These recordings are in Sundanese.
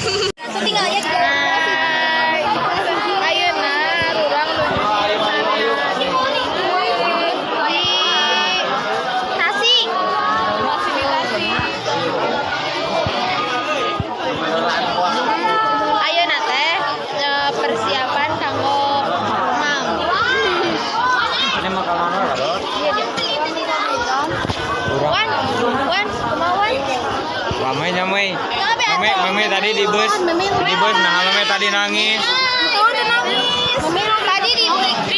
Tinggal ya. Ayeuna urang nuju di Tasik. Masih di Tasik. Ayeuna teh persiapan kanggo mam. Ini mah ka mana, Dot? Iya, Wan, Wan, kumaha Wan? Mame nyamai. Mame, mame tadi di bus. Di bus nah mame tadi nangis. Tuh udah nangis.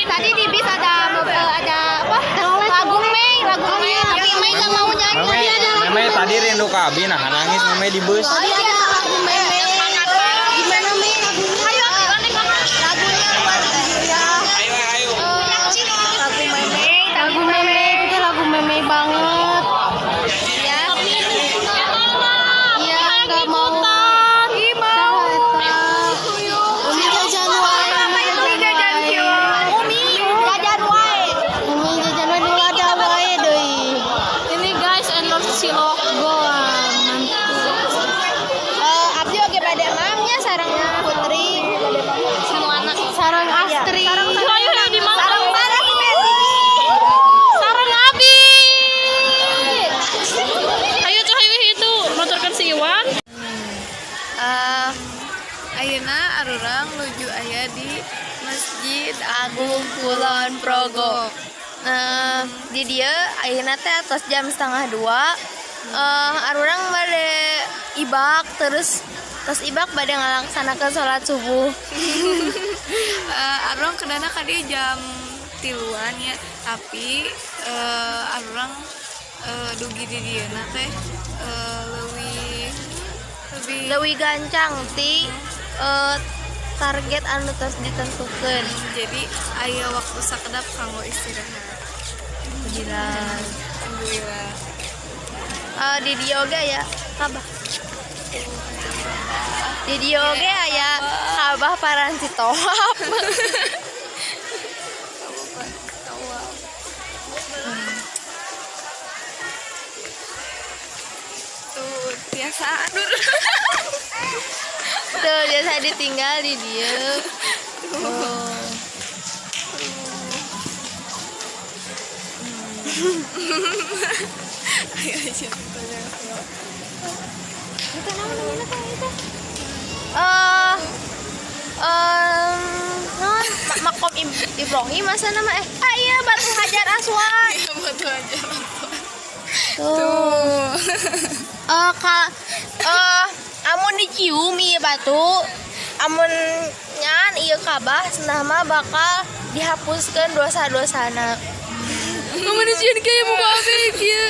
Tadi di bis ada apa? Lagu Mei, tapi Mei nggak mau nyanyi. Mame, mame tadi rindu ka abi nah nangis mame di bus. Tadi ada lagu Mei. Gimana Mei lagunya? Ayo, lagunya luar biasa. Ayo, ayo. Lagu Mei, lagu Mei itu lagu Mei banget. Ya. Iya, nggak mau. Ih, mau. Umi jajan wae. Umi jajan wae. Umi jajan wae nu lada wae deui. Ini guys endorse cilok goang. Abdi oge bade mamnya sareng Putri. Semua anak. Sareng Astri. Ayo ayo di mana? Sareng Sarah si Messi. Sareng Abi. Ayo tuh ayo itu motorkan si Iwan. Ayeuna arurang nuju aya di Masjid Agung Kulon Progo. Di dieu ayeuna teh atos jam 1:30. Arurang bade ibak terus ibak bade ngalaksanakeun salat subuh. Arurang kedana ka dieu jam 3-an ya, tapi arurang dugi di dieuna teh leuwih gancang ti target anu tos ditentukeun. Jadi aya waktu sakedap kanggo istirahat. Alhamdulillah. Alhamdulillah. Di dieu oge aya Kabah. Di dieu oge aya Kabah Paranti Toap. Tuh biasa aduh. Tuh biasa ditinggal di dieu. Oh. Ayo aja. Itu naon namanya teh itu? Naon makom Ibrahim masa nama iya Batu Hajar Aswad. Iya Batu Hajar Aswad. Tuh. Amun dicium ieu batu, amun nyan ieu Kabah cenah mah bakal dihapuskeun dosa-dosana. Amun dicium kieu muka abi kieu.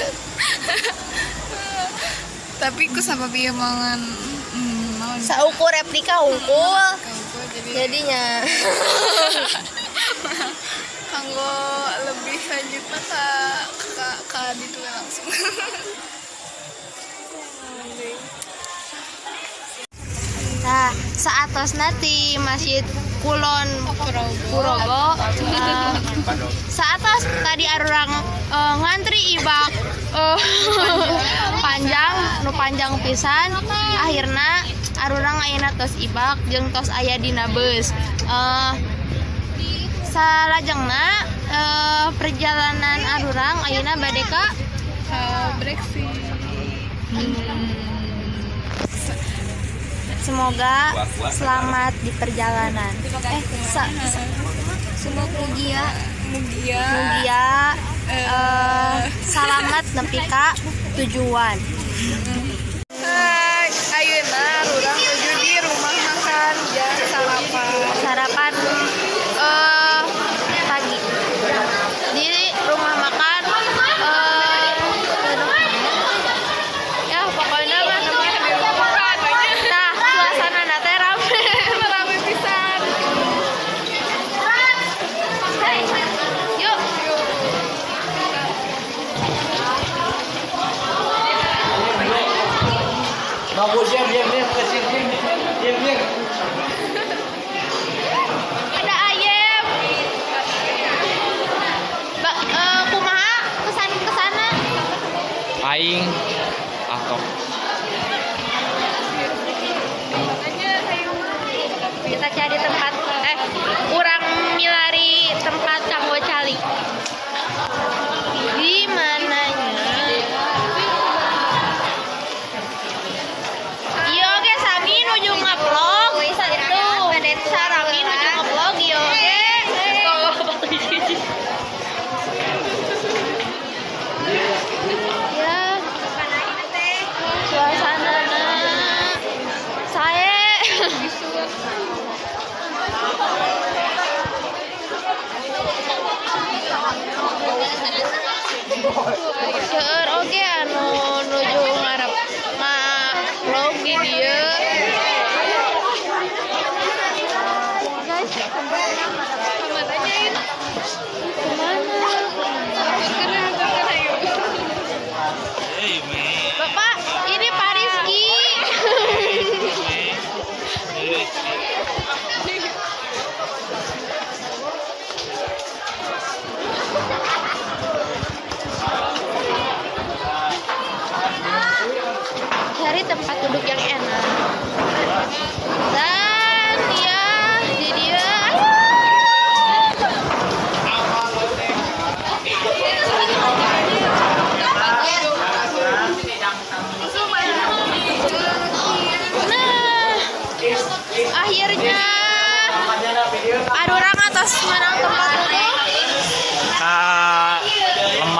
Tapi ku sabab ieu mangan saukur replika hungkul. Jadinya kanggo lebih lanjutna ka ditu langsung. Nah, saatosna ti Masjid Kulon Progo, saatos tadi arurang ngantri ibak panjang, nu panjang pisan, akhirna arurang ayeuna tos ibak jeung tos aya dina beus. Salajengna perjalanan arurang ayeuna bade ka Breksi. Semoga selamat di perjalanan. Semoga mugia selamat nepi ka tujuan. Hai, ayeuna urang nuju di rumah makan jam sarapan. Sarapan pagi. Di rumah makan ya pokoknya mah. Nah, suasana teh rame. Rame pisan. Hey, yuk. Bagus, diam, diam, diam, diam, diam, diam. Ada ayam. Kumaha kesan kesana? Aing atau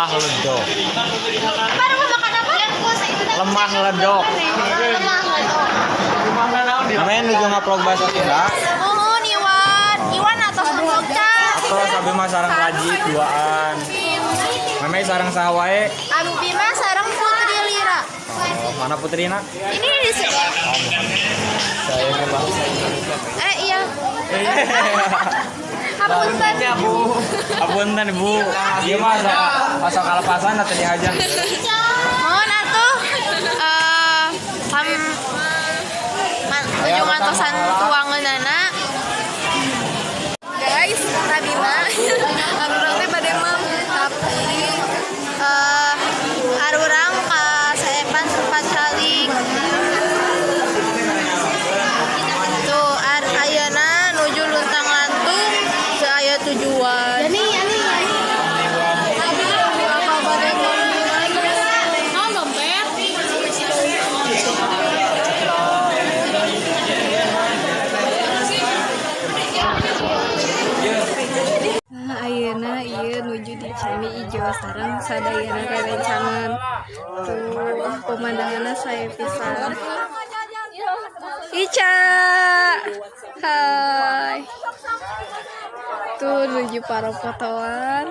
Lemah ledok. Lemah ledok. Namanya nuju ngavlog bahasa Sunda. Nuhun Iwan. Iwan atos ngavlog ca. Atos abi mah sareng Rajib duaan. Meme sareng saha wae? Abi mah sareng Putri Lira. Oh, mana Putrina? Ini di sebelah. Oh, saya ke iya. Apunten Bu. Apunten Bu. Ieu mah asa kalepasan atuh dihajar. Mohon atuh nuju ngantosan tuangeunana. Guys, tadi mah arurang teh bade mam, tapi arurang ka saepan tempat calik. Tuh ayeuna nuju luntang lantung teu aya tujuan. Nah, ayeuna ieu nuju di Candi Ijo sareng sadayana rerencangan. Tuh, pemandanganna sae pisan. Ica. Hai. Tuh nuju para fotoan.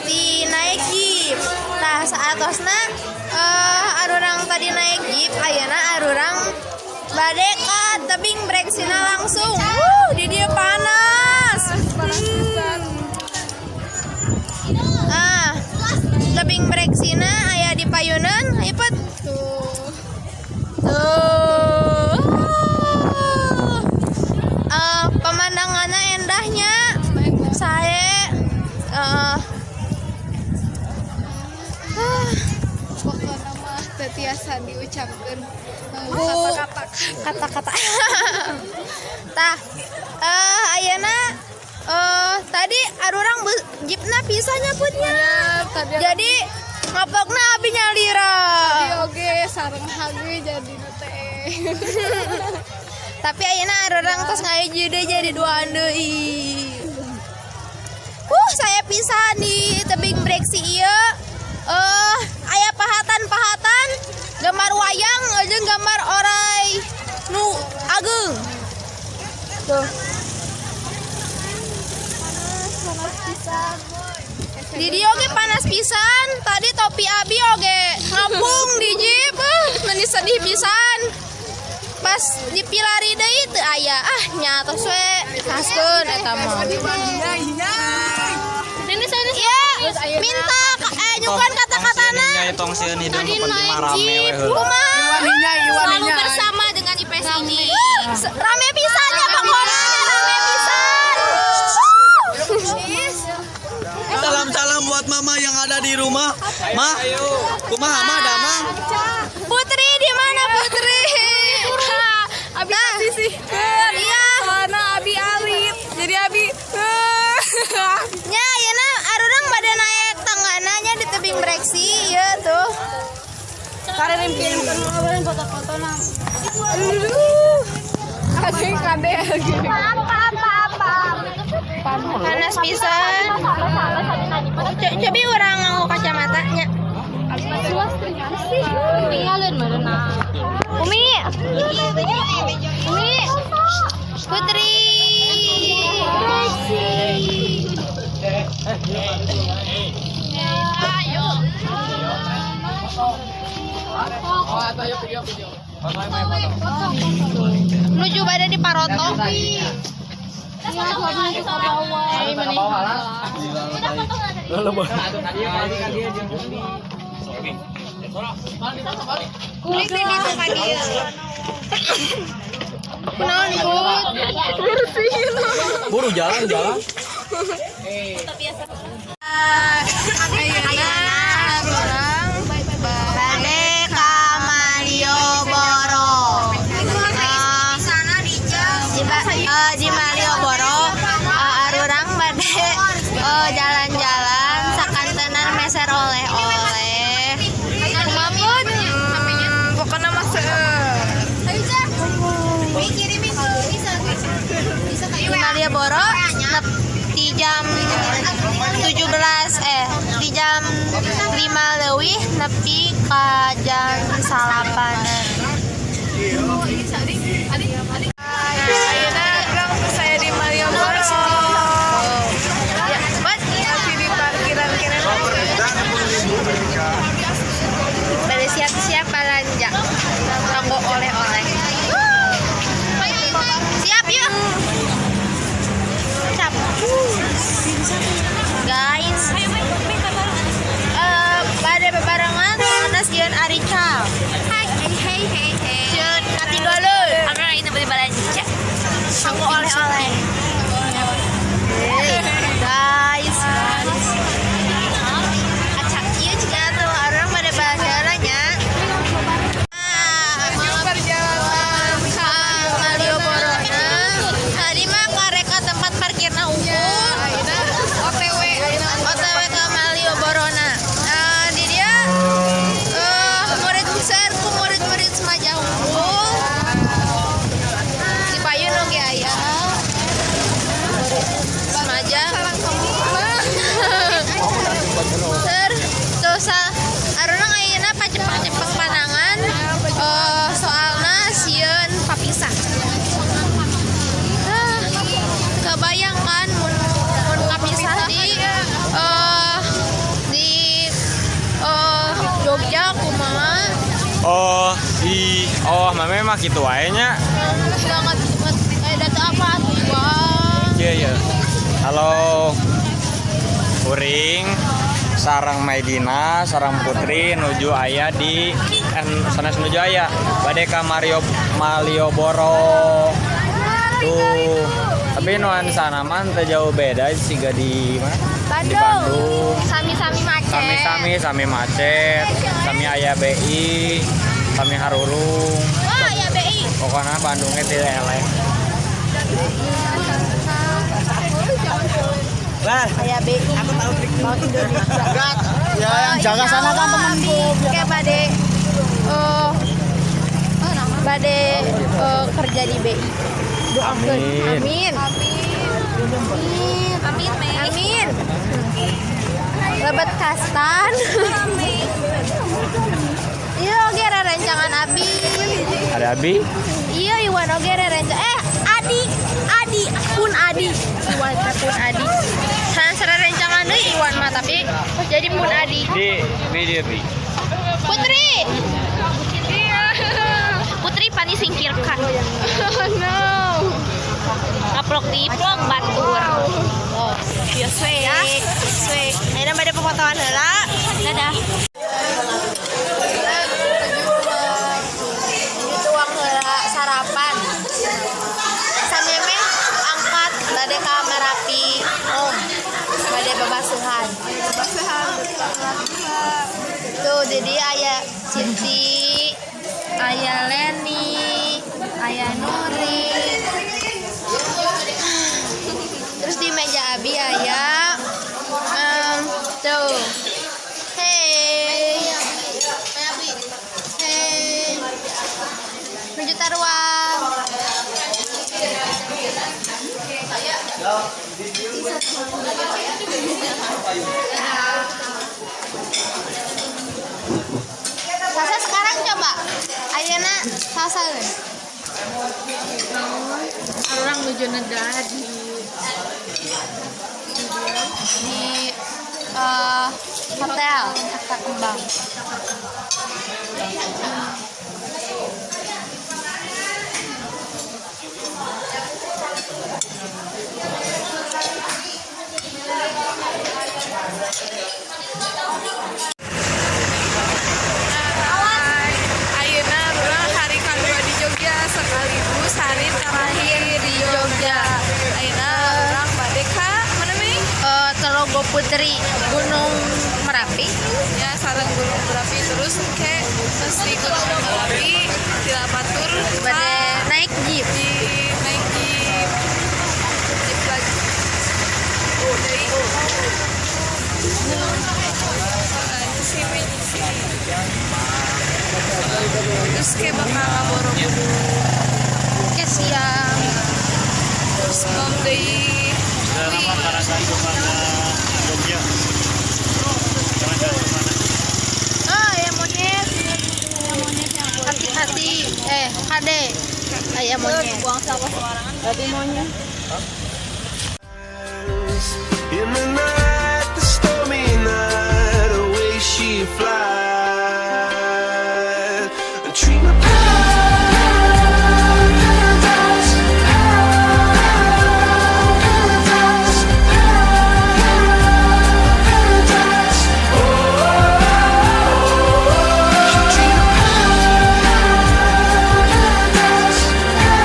Di naik jeep. Nah, saatosna arurang tadi naik jeep, ayeuna arurang bade ka tebing Breksina langsung. Di dieu panas. Tebing Breksina aya di payunan, ipet. Tuh. Tuh. Pemandangannya endahnya. Saya pokokna mah teu tiasa diucapkeun kata-kata. Kata-kata. Tah, ayeuna tadi arurang jeepna pisahnya putnya. Jadi ngapokna abi nyalira. Abi oge sareng hage jadi teh. Tapi ayeuna arurang tos ngahiji deui jadi duaan deui. Saya pisan di tebing Breksi ieu. Aya pahatan-pahatan gambar wayang jeung gambar orai nu ageung. Tuh. Panas pisan. Di dieu oge panas pisan. Tadi topi abi oge ngapung di jeep. Meni sedih pisan. Pas dipilari deui teu aya. Ah, nya tos we kaskeun eta mah. Iya, minta nyukan kata-katana. Tong sieun hideung nu penting mah rame we heula. Kumaha? Selalu bersama dengan IPS ini. Rame pisan ya pokoknya, rame pisan. Salam-salam buat mama yang ada di rumah. Ma, kumaha ma damang? Putri di mana Putri? Abi sisihkeun. Iya. Soalna abi alit. Jadi abi nya ayeuna arurang bade naik tanggana nya di tebing Breksi ieu tuh. Kirim-kirimkeun foto-fotona. Kade kade Apa. Panas pisan. Cobi urang nganggo kacamatanya. Tinggalin mana? Umi. Umi. Putri. Nuju bade di Paroto. Buru jalan-jalan. Ayeuna urang bade ka Malioboro. Di Malioboro arurang bade jalan-jalan sakantenan meser oleh-oleh. Pokona mah seueur. ka jam 9-an. Ayeuna urang saya di Malioboro. Ya, buat Masih di parkiran kene. Pada siap-siap balanja. Kanggo oleh-oleh. Siap yuk. Cap. Guys. Pada bebarengan sanes jeung Arical. Hai, hey, hey, hey. Jeung katinggalun. Aku ini beli belanja. Kanggo oleh-oleh. Hey, guys. Acak ieu juga tuh orang pada balasnya. Menuju perjalanan Ka Malioboro. Tadi mah kareka tempat parkirna unggul. Ayeuna OTW ayeuna OTW ka Malioboro. Di dia murid serku murid-murid Semaja unggul. Di payun oge aya. Semaja. Terus arurang ayeuna pacepeng-cepeng panangan soalna sieun papisah. Kebayang kan mun kapisah di Jogja kumaha? Oh, oh, mame mah kitu wae nya. Banget kayak data apa atuh, Bang? Iya, iya. Halo. Kuring sarang Maidina, sarang Putri nuju aya di sanes nuju aya bade ka Malioboro. Tuh. Tapi nuansa mah teu jauh beda siga di mana? Di Bandung. Sami-sami macet. Sami-sami, sami macet, sami aya BI, sami harurung. Wah, aya BI. Pokoknya Bandungnya tidak eleh. Lah, Aya BI. aku tahu trik Indonesia. Ya, yang jaga sana kan temanku. Kayak bade bade kerja di BI. Amin. Amin. Amin. Amin, Mei. Amin. Lebet kastan. Iya oge rerencangan Abi. Ada Abi? Iya Iwan oge rerencangan. Adi, Adi, pun Adi. Iwan teh pun Adi. Sanes rerencangan deui Iwan mah tapi jadi pun Adi. Di, di, di. Putri. Iya. Putri pani singkirkan. No. Ngaplok di vlog batur. Oh, Ya, swe. ya. Swe. Ayeuna bade popotoan heula. Dadah. Dituang heula sarapan. Samemeh angkat bade ka Merapi Om. Bade babasuhan. Tuh jadi aya Siti, aya Leni, aya Nuri. Terus di meja Abi aya tuh. Hey. Hey. Menuju Tarwang. Sasa sekarang coba. Ayeuna Sasa we. Orang nuju neda di hotel Kata Kembang. Ayeuna urang hari kedua di Jogja sekaligus hari terakhir di Jogja. Ayeuna urang bade ka mana Mi? Telogo Putri Gunung Merapi. Ya sareng Gunung Merapi terus ke terus di Gunung Merapi Tilapatur Bade naik jeep. di naik jeep jeep lagi. Dari sini sini. Terus kayak bakal Borobudur. Ke siang. Terus bom deui. Oh, ya monyet. I K D aya monyet. Buang sampah sembarangan. Berarti monyet. In the night, the stormy night, away she flies. Dream of paradise, paradise, paradise. Oh, she dream of paradise, paradise, paradise.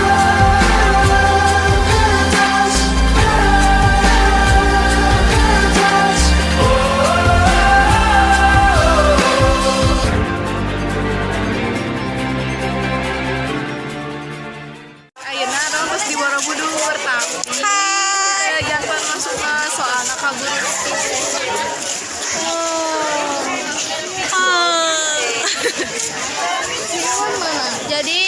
Ayeuna urang terus di Borobudur tapi jantan masuk ke soalna kabur. Jadi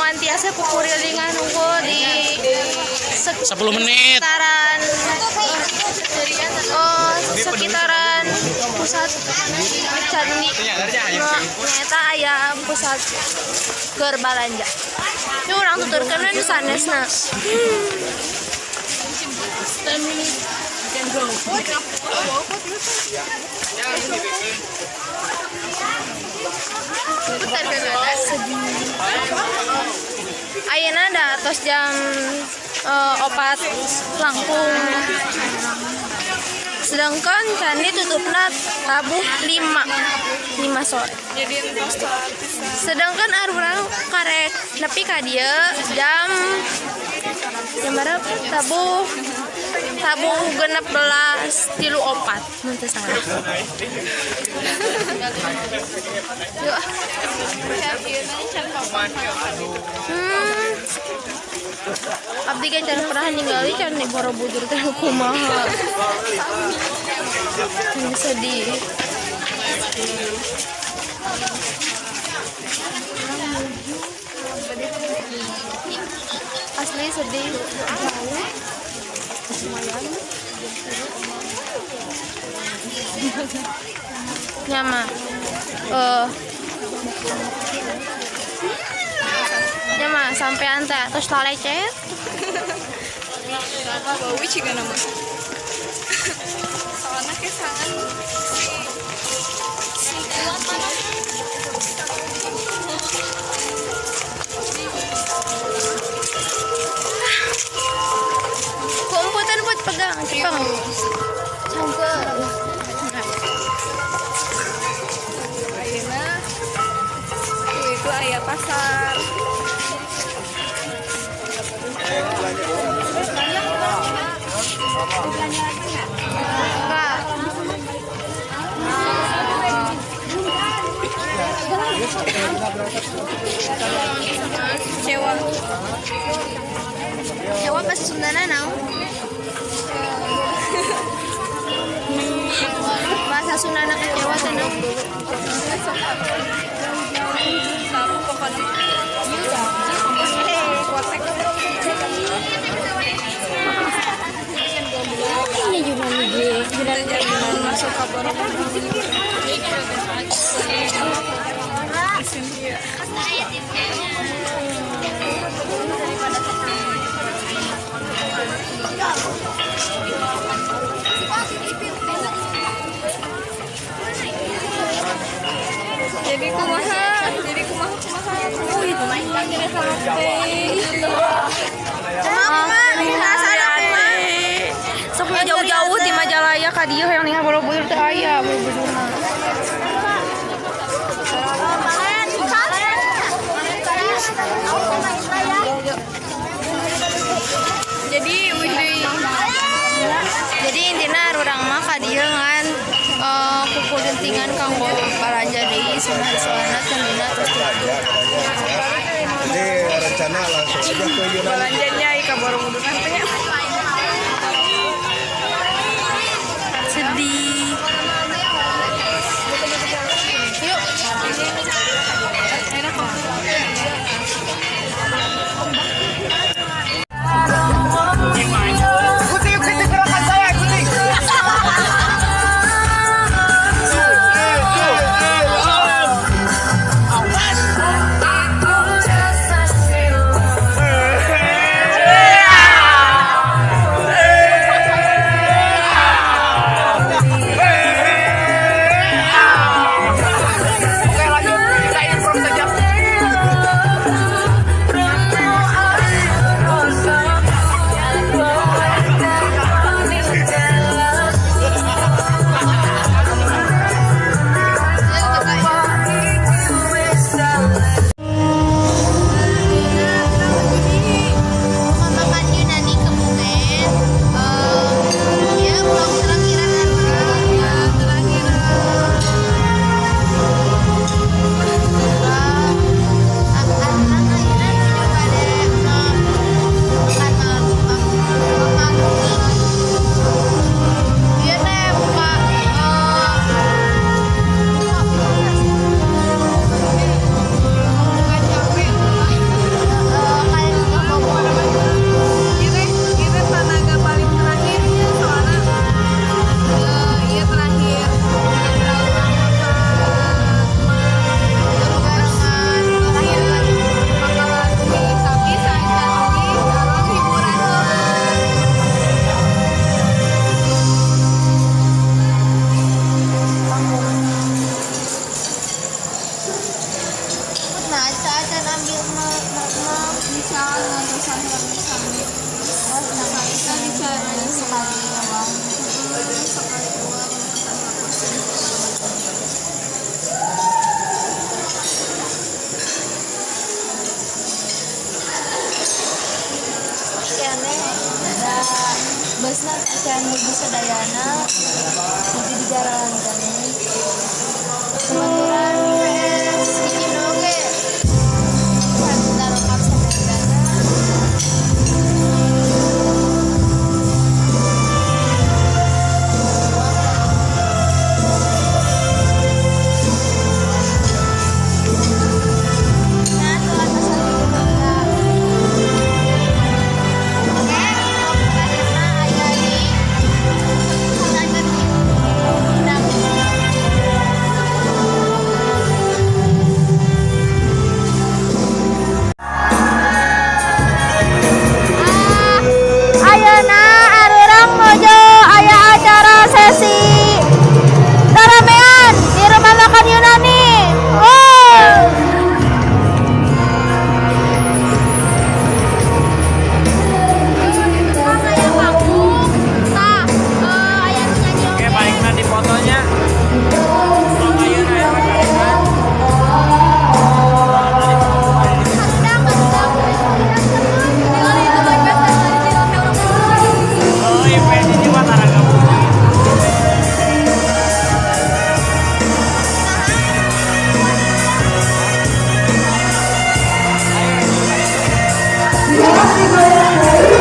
nganti asa kukurilingan unggul di 10 menit. Sekitaran sekitaran pusat candi nyata aya pusat keur balanja. Ini urang tuturkeun nu sanesna. Ayeuna da tos jam 4 langkung. Sedangkan candi tutupna tabuh 5 sore. Jadi entos telat pisan. Sedangkan arurang karek nepi ka dieu jam berapa? Tabuh 16.34 mun teu salah. Yuk. Abdi ge can pernah ningali candi Borobudur teh kumaha. Sedih. Asli sedih. Nyama. Nyama sampean teh terus lalecet. Bau ciga nama. Soalna kesangan si kuat mana. Komputer buat pegang, cepeng. Cangkel. Ayeuna itu aya pasar. Enggak. Kecewa. Kecewa bahasa Sundana naon? Bahasa Sundana kecewa teh naon? Sapu pokoknya. Kuatek. Ini juga nih. Jangan masuk ke Borobudur. Jadi kumaha, Sok jauh-jauh di Majalaya ka dieu hayang ningal Borobudur teh aya Borobudurna. Jadi Jadi intina urang mah ka dieu ngan kukulintingan kanggo balanja deui saha soalna candina terus tutup. Jadi rencana langsung aja ke Yunani. Belanjanya ka Borobudur teh. Sedih. Yuk. Ikuti, ikuti gerakan saya, ikuti. Awas. Sami sami bicara sekali doang. Sekali doang ketemu Kene da busna acan nuju sadayana nuju di jalan kene. Sebaturan PS hiji oge. Can lengkap sadayana. Nah, tuh atas satu juga. Oke, terakhirna aya di Pesantren Undang. Ayeuna arurang nuju aya acara sesi taramean di rumah makan Yunani. Wow. Oke, baiknya di fotonya. Vlog ayeuna ya, Kak. Oh, iya, ini mah tara gabung. Ayo.